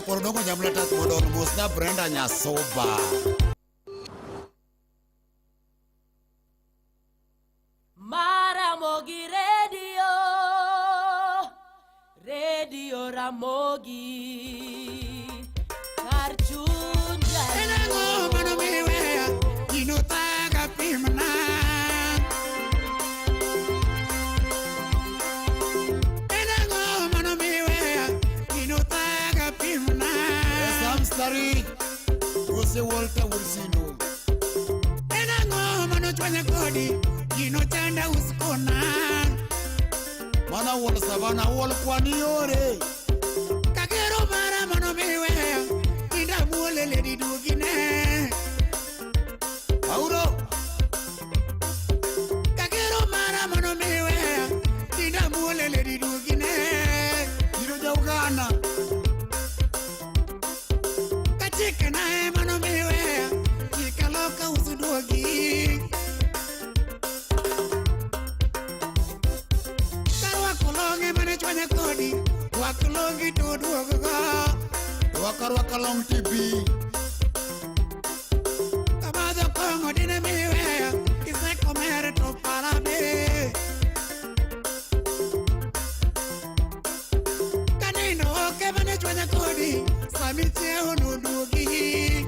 Nyakwar Odongo Jamletas Modon Mosna Brenda Nyasuba. Maramogi Radio, Radio Ramogi, kar chuny En ang'o mano miweya gino thaga pimna En ang'o mano miweya gino thaga pimna Sam Starich Jose Walter Wilsino En ang'o mano chwanya kodi gino chanda uskona Mana wuon Savana wuon kwani yore Kakero mara mano miweya inda muole ledi duogine Auro Kakero mara mano miweya inda muole ledi duogine Iro jaugana Kachike nae mano miweya Kikaloka usuduogi Karwako longe mane chwanya kodi Rwak longi to duogogo Rwak arwaka long TB Kamadho kong'o dine miweya Kiseko mer to parabe Kanindo oke mane chwanya kodi Sami chiewo noduogi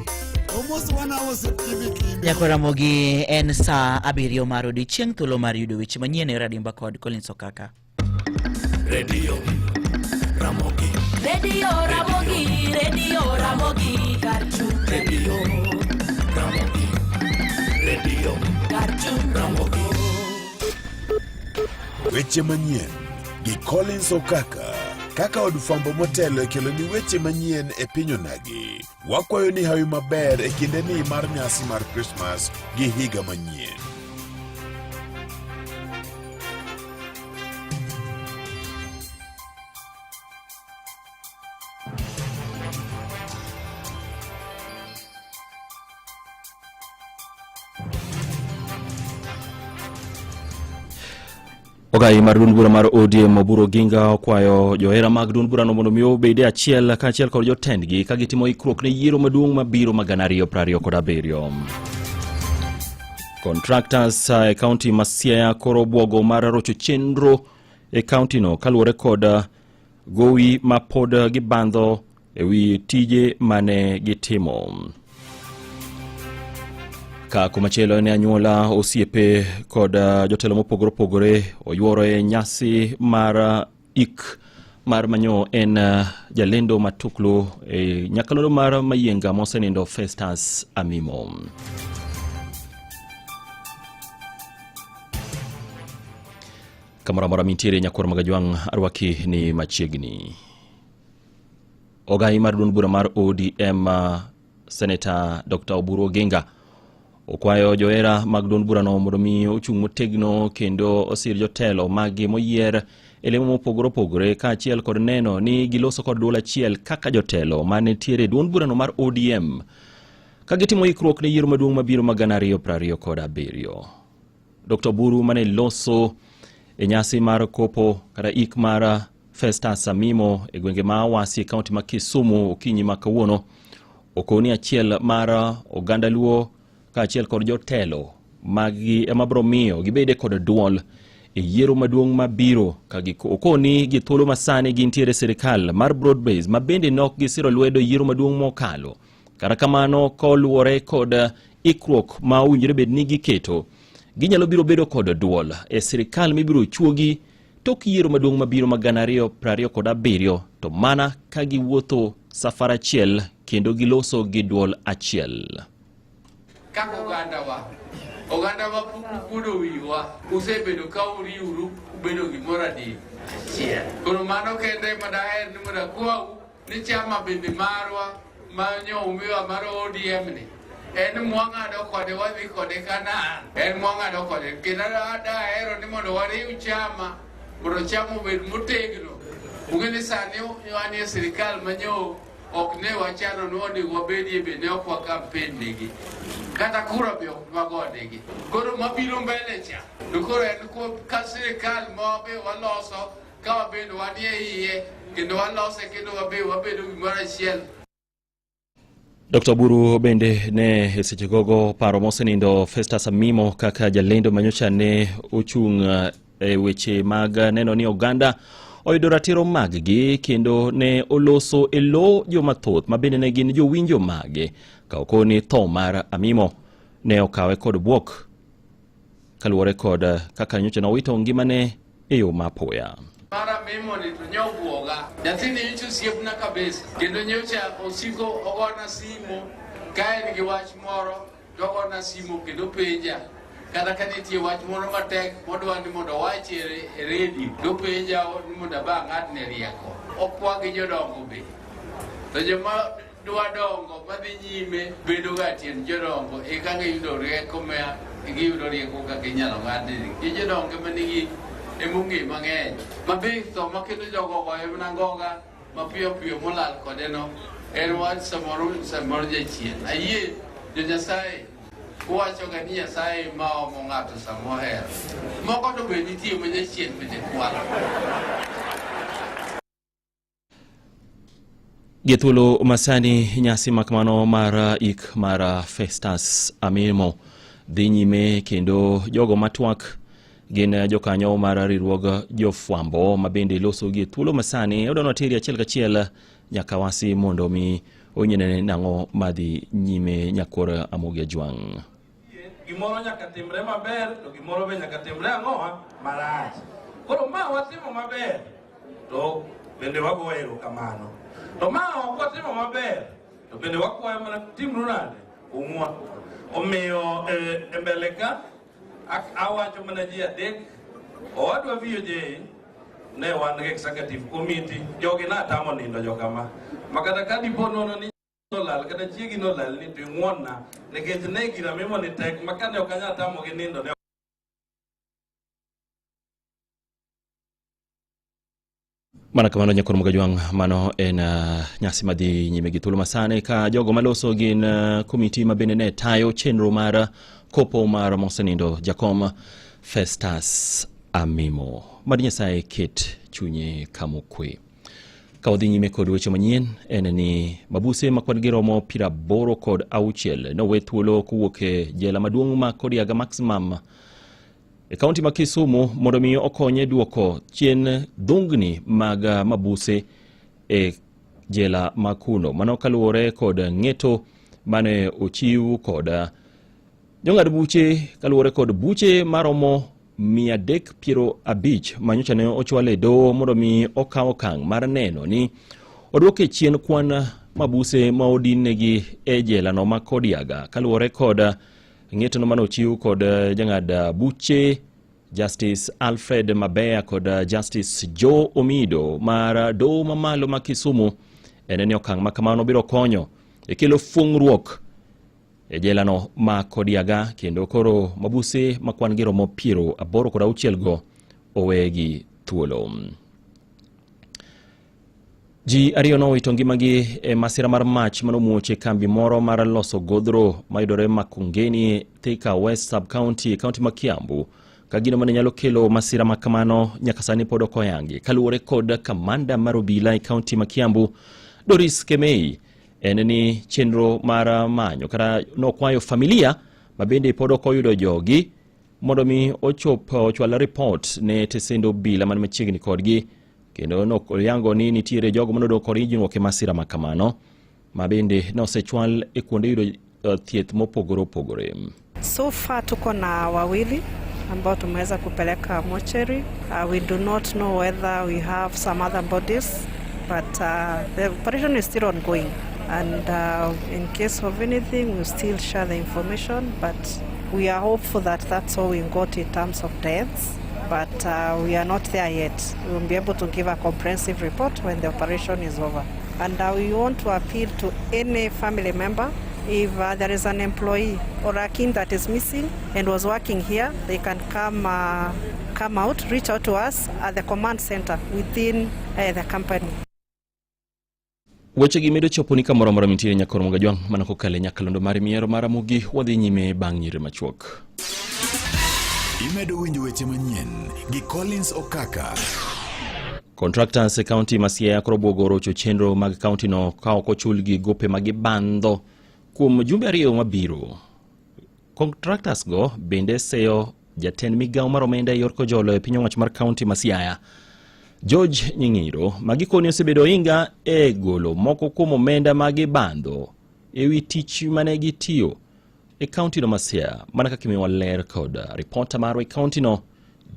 Omos wana osiep kimbi kimbi Nyako Ramogi en saa 7 mar odiechieng' thuolo mar yudo weche manyien e Radimba kod Collins Okaka. Radio Ramogi. Radio Ramogi, Radio Ramogi, kar chuny Radio Ramogi. Radio kar chuny Ramogi. Weche manyien gi Collins Okaka kaka od fwambo motelo e keloni weche manyien e piny onagi. Wakwayo ni hawi maber e kindeni mar nyasi mar Krismas gi higa manyien. Ogai mar duond bura mar ODM Oburu Oginga okwayo johera mag duond burano mondo mi obed e achiel kaachiel kod jotendgi ka gitimo ikruok ne yiero maduong' mabiro ma 2027. Contractors e kaunti ma Siaya koro obwogo mar rocho chenro e kaunti no kaluwore kod gowi ma pod gibandho e wi tije mane gitimo. Ka kumachielo ne anyuola, osiepe kod jotelo mopogore opogore oyuoro e nyasi mar ik mar manyo en jalendo matuklu e nyakalondo mar Mayienga mosenindo Festus Amimo. Kamoro amora mintiere nyakwar Magajwang' arwaki ni machiegni. Ogai mar duond bura mar ODM Senator Dr. Oburu Oginga okwayo johera mag duond burano mondo mi ochung' motegno kendo osir jotelo maggi moyier e lemo mopogore opogore kaachiel kod neno ni giloso kod duol achiel kaka jotelo mane nitiere e duond burano mar ODM ka gitimo ikruok ne yiero maduong' mabiro ma 2027. Dr. Oburu mane loso e nyasi mar kopo kata ik mar Festus Amimo e gwenge ma Awasi e kaunti ma Kisumu okinyi ma kawuono okoni achiel mar oganda Luo kaachiel kod jotelo maggi ema biro miyo gibede kod duol e yiero maduong' mabiro ka okoni gi thuolo masani gintiere e sirikal mar broad base ma bende nok gisiro lwedo yiero maduong' mokalo. Kata kamano koluwore kod ikruok ma owinjore bed ni giketo, ginyalo biro bedo kod duol e sirikal mibiro chuogi tok yiero maduong' mabiro ma 2027 to mana ka giwuotho safar achiel kendo giloso gi duol achiel. Kaka ogandawa, ogandawa pok ukuodo wiwa, usebedo ka uriuru ubedo gimoro adi achiel. Koro mano kende ema daher ni mondo akwau ni chama bende marwa ma nyo umiwa mar ODM ni en mwang'ado kode wadhi kode Kanaan, en mwang'ado kode kendo dahero ni mondo wariw chama mondo chama obed motegno. Ung'e ni sani wan e sirikal manyo ok ne wachano ni onego wabedie be ne ok wa campaign negi kata kura be ok wagonegi. Koro mabiro mbele cha to koro en ka sirikal ma be waloso. Ka wabende wanie iye kendo walose kendo wabe wabedo gimoro achiel. Dr. Oburu bende ne e seche gogo paro mosenindo Festus Amimo kaka jalendo manyocha ne ochung' e weche mag neno ni oganda oyudo ratiro maggi kendo ne oloso e lo joma thoth ma bende ne gin jowinjo mage ka okoni tho mar Amimo ne okawe kod bwok kaluwore kod kaka nyocha nowito ngimane e yo ma apoya. Mara mimo ni to nyobuoga. Nyathini nyocha osiepna kabisa. Kendo nyocha osiko ogona simo ka en gi wach moro to ogona simo kendo penja. Kata ka nitie wach moro matek modwa ni mondo owachi e redio to openja ni mondo aba ang'adne rieko. Okwa gi jodongo be. To joma dwa dongo madhi nyime bedo ga tiend jodongo eka giyudo rieko ma giyudo rieko kaka inyalo ng'adnegi. Gi jodongo ema nigi emong'e mang'eny. Ma be tho ma kendo jogo ogoye mana ngoga mapiyo piyo molal kode no en wach samoro samoro jachien. Ayie jo Nyasaye uwacho ga ni Nyasaye ma omo ng'ato sama ohero. Moko to be nitie ma jachien bende kwalo. Gi thuolo masani nyasi makamano mar ik mar Festus Amimo dhi nyime kendo jogo matwak gin jokanyo mar riwruog jofwambo ma bende loso gi thuolo masani odwa noteri achiel kachiel nyaka wasi mondo mi onyine nang'o madhi nyime nyakwar Amogi Ajwang'. Gimoro nyaka timre maber to gimoro be nyaka timre ang'owa marach. Koro ma watimo maber to bende wagoyo erokamano. To ma ok watimo maber to bende wakwayo mana timru nade ung'wa. Omiyo e mbele ka awacho mana ji adek owadwa VOJ ne wan gi executive committee jogi natamo nindo jokama makata ka dipo nono ni nolal kata chiegi nolal ni to ing'wonna nikech ne gira mimo ni tek ma kane ok anyal tamogi nindo ne Mana kamano nyakwar Mugajwang', mano en nyasi madhi nyime gi thuolo masani ka jogo maloso gin komiti ma bende ne tayo chenro mar kopo mar mosenindo jakom Festus Amimo. Mad Nyasaye ket chunye kamokwe. Ka wadhi nyime kod weche manyien en ni mabuse ma kwan gi romo 86 nowe thuolo kowuok e jela maduong' ma Kodiaga Maximum e kaunti ma Kisumu mondo mi okony e duoko chien dhungni mag mabuse e jela ma kuno. Mano kaluwore kod ng'eto mane ochiw kod jong'ad buche kaluwore kod buche maromo 350 manyocha ne ochwal e doho mondo mi okaw okang' mar neno ni oduoke chien kwan mabuse ma odinnegi e jela no ma Kodiaga kaluwore kod ng'etono mane ochiw kod jang'ad buche Justice Alfred Mabea kod Justice Joe Omido mar doho mamalo ma Kisumu en ni okang' ma kamano biro konyo e kelo fuong'ruok e jela no ma Kodiaga kendo koro mabuse ma kwan gi romo 86 go owegi thuolo. Ji ariyo nowito ngimagi e masira mar mach manomuoch e kambi moro mar loso godhro mayudore Makongeni, Thika West Sub-County, kaunti ma Kiambu. Ka gino mane nyalo kelo masira ma kamano nyaka sani pod ok oyangi. Kaluwore kod kamanda mar obila e kaunti ma Kiambu, Doris Kemei, en ni chenro mar manyo kata nokwayo familia ma bende pod ok oyudo jogi mondo mi ochop ochwal ripot ne tesend obila man machiegni kodgi kendo noyango ni nitiere jogo manodong' kod hinyruok e masira ma kamano ma bende nosechwal e kuonde yudo thieth mopogore opogore. So far tuko na wawili ambao tumeweza kupeleka mochari. We do not know whether we have some other bodies, but the operation is still ongoing. And in case of anything, we'll still share the information, but we are hopeful that that's all we got in terms of deaths. But we are not there yet. We will be able to give a comprehensive report when the operation is over. And we want to appeal to any family member. If there is an employee or a kin that is missing and was working here, they can come out, reach out to us at the command center within the company. Weche gi medo chopo ni kamoro amora mintiere nyakor Mugajwang' mana kokalo e nyakalondo mar miero mar Ramogi wadhi nyime bang' nyiri machuok. Imedo winjo weche manyien gi Collins Okaka. Contractors e kaunti ma Siaya koro bwogo rocho chenro mag kauntino ka ok ochulgi gope ma gibandho kuom jumbe ariyo mabiro. Contractors go bende seyo jatend migawo mar omenda e yor kojolo e piny owacho mar kaunti ma Siaya George Nying'iro ma gikone osebedo ohinga e golo moko kuom omenda ma gibandho e wi tich mane gitiyo e kauntino ma Siaya mana kaka imiyowa ler kod ripota marwa e kauntino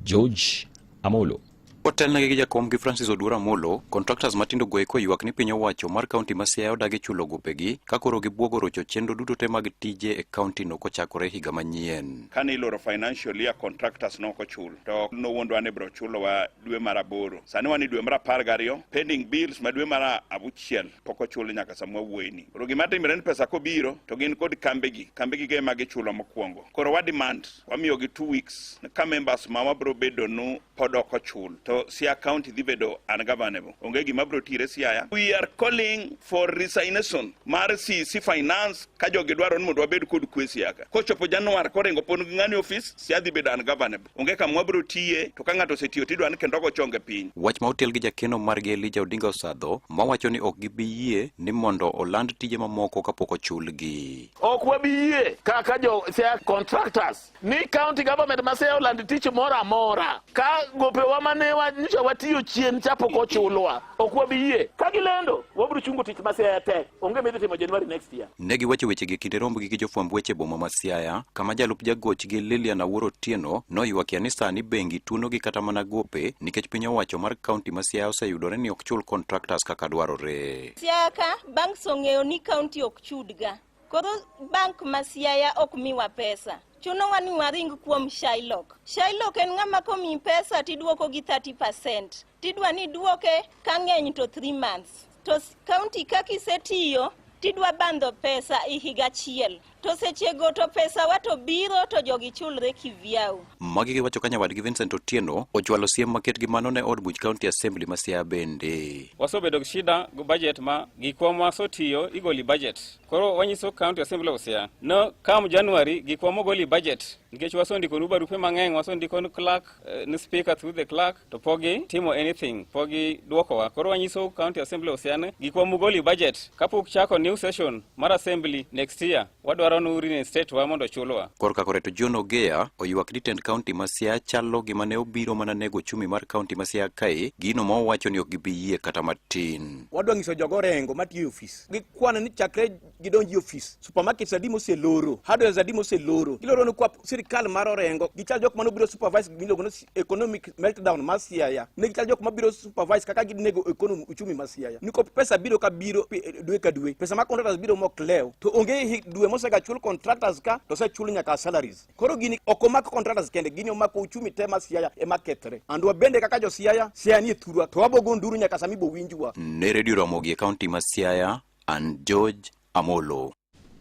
George Amolo. Otelnegi gi jakom gi Francis Oduor Amolo, contractors matindo go eko ywak ni piny owacho mar kaunti ma Siaya odagi chulo gopegi ka koro gibuogo rocho chenro duto te mag tije e kaunti no kochakore higa manyien. Kane iloro financial year contractors nok ochul to nowuondwa ni bro chulowa dwe mar aboro. Sani wan e dwe mar 12, pending bills ma dwe mar auchiel pok ochul nyaka sama wawuoyeni. Koro gima timre ni pesa kobiro to gin kod kambegi, kambegi go ema gichulo mokwongo. Koro wa demand wamiyogi 2 weeks ka members ma wabro bedo nu pod ok ochul to Siaya County dhi bedo ungovernable. Onge gima bro tire Siaya. We are calling for resignation mar CEC Finance ka jogi dwaro ni mondo wabed kod kwe Siaya ka. Kochopo Januar koringo pon gi ng'ani office, Siaya dhi bedo ungovernable. Onge kama wabro tiye to ka ng'ato osetiyo tidwa ni kendo ogo chonge piny. Wach ma otel gi jakeno margi Elijah Odinga Osadho mawacho ni ok gibi yie ni mondo oland tije mamoko kapok ochulgi. Ok wabi yie kaka jo Siaya contractors ni county government ma Siaya oland tich moro amora ka gopewa mane nyocha watiyo chien cha pok ochulwa. Ok wabi yie. Ka gilendo, wabiro chungo tich ma Siaya te. Onge midhi timo January next year. Ne giwacho wechegi e kinde rombgi gi jofwamb weche e boma ma Siaya, kama jalup jagochgi Lilian Awuor Otieno noywakie ni sani bengi tuonogi kata mana gope nikech piny owacho mar kaunti ma Siaya oseyudore ni ok chul contractors kaka dwarore. Siaya ka banks ong'eyo ni county ok chudga. Koro bank ma Siaya ok miwa pesa. Chunowa ni waring kuom Shylock. Shylock en ng'ama komiyi pesa tiduoko gi 30%. Tidwa ni iduoke ka ng'eny to 3 months. To county ka kisetiyo tidwa bandho pesa e higa achiel. To sechego to pesa wa to biro to jogi chulre kivyau. Magi giwacho ka nyawadgi Vincent Otieno ochwalo siem maket gi mano ne od buch County Assembly ma Siaya bende. Wasebedo gi shida gi budget ma gikwa ma wasetiyo igoli budget. Koro wanyiso County Assembly of Siaya no come January gikwa mogoli budget nikech wasendikonu barupe mang'eny, wasendiko ni clerk, ni speaker through the clerk to pok gitimo anything, pok gidwokowa. Koro wanyiso County Assembly of Siaya ni gikwa mugoli budget kapok chako new session mar assembly next year wadwaro ni reinstate wa mondo chulwa. Korka kore to John Ogeya oywak ni tend kaunti ma Siaya chalo gima ne obiro mana nego uchumi mar kaunti ma Siaya kae, gino ma owacho ni ok gibi yie kata matin. Wadwa nyiso jogo Orengo matiyo e ofis gikwana ni chakre gidonji e ofis supermarkets adi moseloro, hardwares adi moseloro, giloro ni kwa sirikal mar Orengo gichal jok manobiro supervise miluongo ni economic meltdown mar Siaya, ne gichal jok mabiro supervise kaka ginego economy uchumi mar Siaya. Niko pesa biro ka biro dwe ka dwe, pesa ma contractors biro mok lew to onge dwe mosega chul contractors ka to osechul nyaka salaries. Koro gini ok omak contractors kende, gini omako uchumi te mar Siaya ema kethre. Andwa bende kaka jo Siaya, Siaya nie thurwa to wabogo nduru nyaka sami bo winjwa. Ne Radio Ramogi e kaunti ma Siaya, an George Amolo.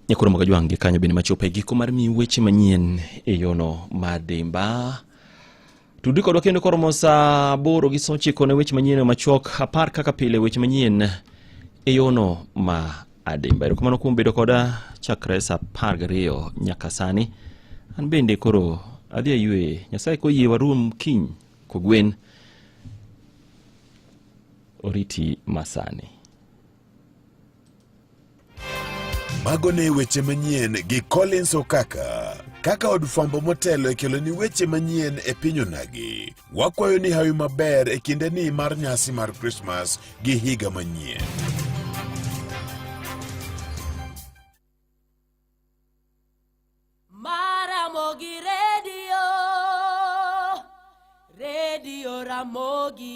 Nyakoro Magajwang' gi kanyo bende machopo e giko mar miyi weche manyien e yono madimba. Tudri kodwa kendo koromo saa 8:09 ne weche manyien machuok 10 kaka pile weche manyien e yono ma adimba. Erokamano kuom bedo koda chakre saa 12 nyaka sani. An bende koro adhi aywe. Nyasaye koyie warum kiny kogwen. Oriti masani. Mago ne weche manyien gi Collins Okaka. Kaka od fwambo motelo e keloni weche manyien e piny onagi. Wakwayo ni hawi maber e kindeni mar nyasi mar Krismas gi higa manyien. Maramogi Radio, Radio Ramogi,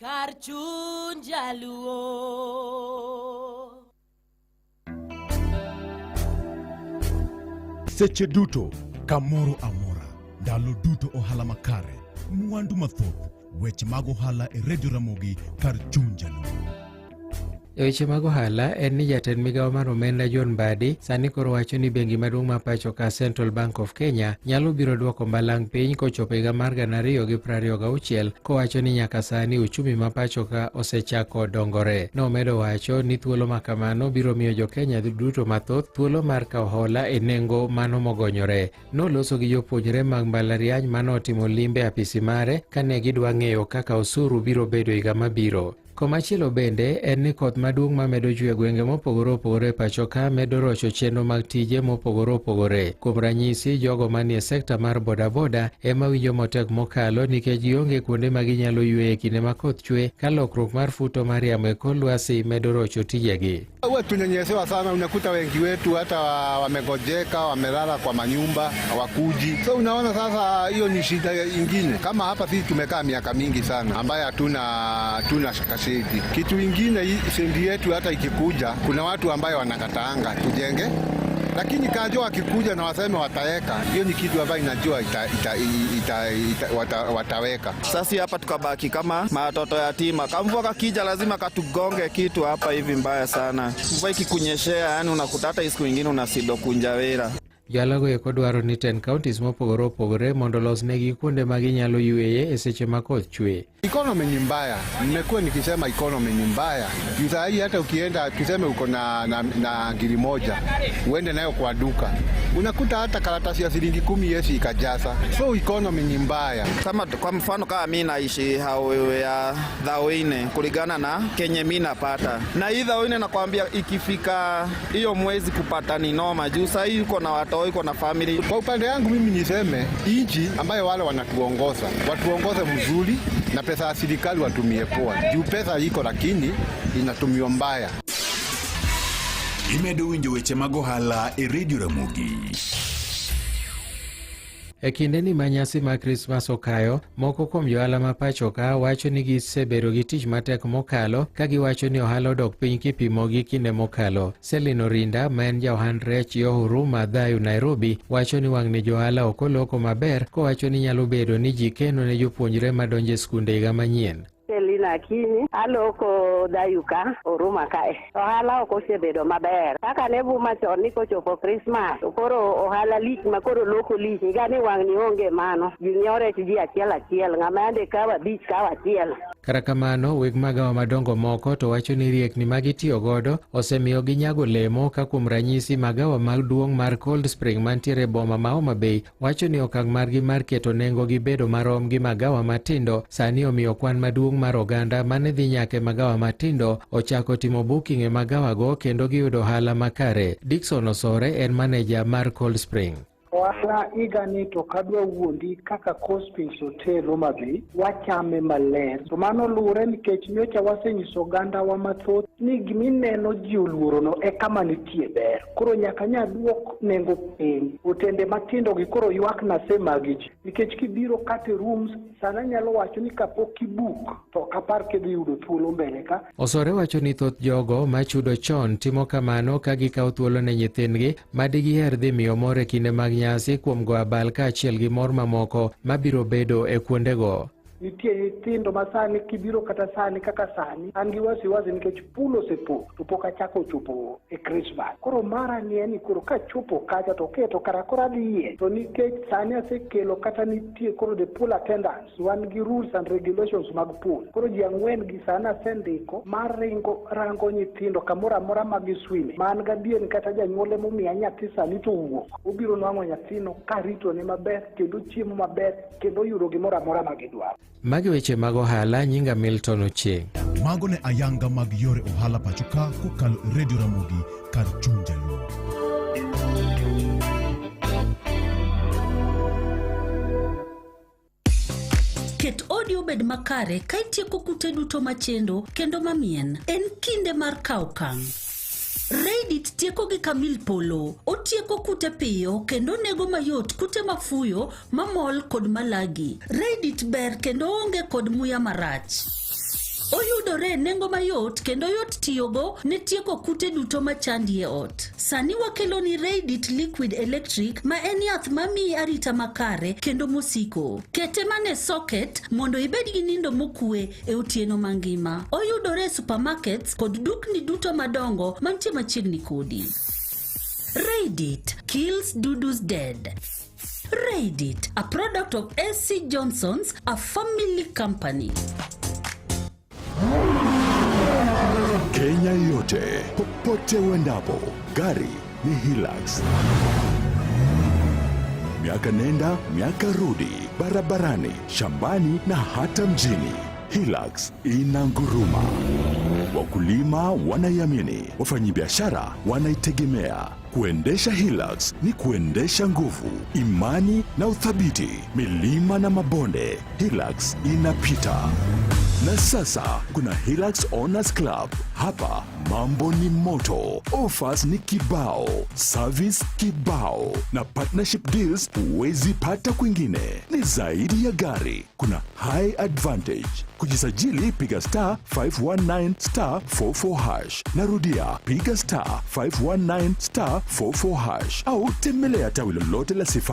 kar chuny jaluo. Seche duto, kamoro amora, ndalo duto ohala makare, mwandu mathoth, weche mag ohala e Radio Ramogi kar chuny jaluo. E weche mag ohala en ni jatend migawo mar omenda John Mbadi sani koro wacho ni bengi maduong' ma pacho ka Central Bank of Kenya nyalo biro duoko mbalang' piny kochopo higa mar 2026 kowacho ni nyaka sani uchumi ma pacho ka osechako dongore. Nomedo wacho ni thuolo ma kamano biro miyo jo Kenya duto mathoth thuolo mar kawo hola e nengo mano mogonyore. Noloso gi jopuonjre mag mbalariany manotimo limbe e apisi mare kane gidwa ng'eyo kaka osuru biro bedo higa mabiro. Komachielo bende en ni koth maduong' mamedo chwe e gwenge mopogore opogore e pacho ka medo rocho chenro mag tije mopogore opogore. Kuom ranyisi, jogo manie sekta mar bodaboda ema winjo motek mokalo nikech gionge kuonde ma ginyalo yueye e kinde ma koth chwe ka lokruok mar futo mar yamo e kor lwasi medo rocho tijegi. Huwa tunanyeshewa sana, unakuta wengi wetu hata wamegojeka, wamelala kwa manyumba, hawakuji. So unaona sasa, hiyo ni shida ingine. Kama hapa sisi tumekaa miaka mingi sana ambaye hatuna kashedi. Kitu ingine, hii sendi yetu hata ikikuja, kuna watu ambayo wanakataanga tujenge, lakini kanjo wakikuja na waseme wataweka, hiyo ni kitu ambayo inajua ita, ita, ita, ita, wata, wataweka. Sasa hapa tukabaki kama matoto yatima. Kamvua kakija lazima katugonge kitu hapa hivi mbaya sana. Mvua ikikunyeshea, yani unakuta hata siku nyingine unasido kunja wera. Joalago eko dwaro ni 10 counties mopogore opogore mondo olosnegi kuonde ma ginyalo yueye e seche ma koth chwe. Economy ni mbaya, nimekuwa nikisema economy ni mbaya. Juu saa hii hata ukienda tuseme uko na ngiri moja uende nayo kwa duka, unakuta hata karatasi ya shilingi 10 yesi ikajaza. So economy ni mbaya. Kama kwa mfano kama mimi naishi hao ya thao 4 kulingana na kenye mimi napata, na hii thao 4 nakwambia ikifika hiyo mwezi kupata ni noma, juu saa hii uko na watoto, uko na family. Kwa upande yangu mimi niseme nchi ambayo wale wanatuongoza watuongoze mzuri, na pesa ya serikali watumie poa, juu pesa iko lakini inatumiwa mbaya. Imedo winjo weche mag ohala e Radio Ramogi. E kindeni ma nyasi mar Krismas okayo, moko kuom johala ma pacho ka wacho ni gisebedo gi tich matek mokalo ka giwacho ni ohala odok piny kipimo gi kinde mokalo. Celine Orinda ma en ja ohand rech yo Huruma Dhayu Nairobi wacho ni wang'ni johala ok oloko maber kowacho ni nyalo bedo ni ji keno ne jopuonjre madonjo e skunde higa manyien. Selina Akinyi, aloko Dhayu ka, Huruma kae. Ohala ok osebedo maber. Kaka ne buma chon ni kochopo Christmas, to koro ohala lich ma koro loko lich. Higa ni wang' ni onge mano. Ji ng'iewo rech ji achiel achiel, ng'ama yande kawo 5 kawo 1. Kata kamano, weg magawa madongo moko to wacho ni riekni ma gitiyo godo osemiyo ginyago lemo ka kuom ranyisi magawa maduong' mar Cold Spring mantiere e boma ma Homa Bay wacho ni okang' margi mar keto nengo gi bedo marom gi magawa matindo sani omiyo kwan maduong' mar oganda mane dhi nyaka e magawa matindo ochako timo booking e magawago kendo giyudo ohala makare. Dickson Osore en maneja mar Cold Spring. Ohala higani to kadwa wuondi kaka Cold Springs Hotel Homa Bay wachame maler. To mano luwore nikech nyocha wasenyiso ogandawa mathoth ni gimineno ji oluorono e kama nitie ber. Koro nyaka nya duok nengo piny. Otende matindo gi koro ywak nase magi ji. Nikech kibiro kata e rooms sana nyalo wacho ni kapok ibook to ok apar kidhi yudo thuolo mbele ka. Osore wacho ni thoth jogo machudo chon timo kamano ka gikawo thuolo ne nyithindgi ma digiher dhi miyo mor e kinde mag nyasi kuom go abal kaachiel gi mor mamoko mabiro bedo e kuondego. Nitie nyithindo ma sani kibiro kata sani kaka sani an gi wasiwasi nikech pool osepong' to pok achako chopo e Christmas. Koro mara ni en ni koro kachopo kacha to okay to kara koro adhiye to nikech sani asekelo kata nitie koro the pool attendants wan gi rules and regulations mag pool. Koro ji 4 gi sani asendiko mar ringo rango nyithindo kamoro amora ma giswime. Ma an gadier ni kata janyuol emomiya nyathi sani to owuok obiro nwang'o nyathino karitone maber kendo chiemo maber kendo yudo gimoro amora ma gidwaro. Magi weche mag ohala, nyinga Milton Ochieng. Mago ne ayanga mag yore ohala pacho ka kokalo e Radio Ramogi kar chuny Jaluo. Ket odi obed makare ka itieko kute duto machendo kendo mamien. En kinde mar kawo okang'. Raidit tieko gi kamil polo. Otieko kute piyo kendo onego mayot kute mafuyo, mamol kod malagi. Raidit ber kendo onge kod muya marach. Oyudore e nengo mayot kendo yot tiyogo ne tieko kute duto machandi e ot. Sani wakeloni Raidit Liquid Electric ma en yath mamiyi arita makare kendo mosiko. Kete mana e socket mondo ibed gi nindo mokue e otieno mangima. Oyudore e supermarkets kod dukni duto madongo mantie machiegni kodi. Raidit kills dudus dead. Raidit, a product of SC Johnson's, a family company. Kenya yote, popote uendapo, gari ni Hilux. Miaka nenda, miaka rudi, barabarani, shambani na hata mjini. Hilux inanguruma. Wakulima wanaiamini, wafanyabiashara wanaitegemea. Kuendesha Hilux ni kuendesha nguvu, imani na uthabiti. Milima na mabonde, Hilux inapita. Na sasa kuna Hilux Owners Club. Hapa mambo ni moto, offers ni kibao, service kibao na partnership deals huwezi pata kwingine. Ni zaidi ya gari, kuna high advantage. Kujisajili piga *519*44#. Narudia, piga *519*44# au tembelea tawi lolote la Sifa.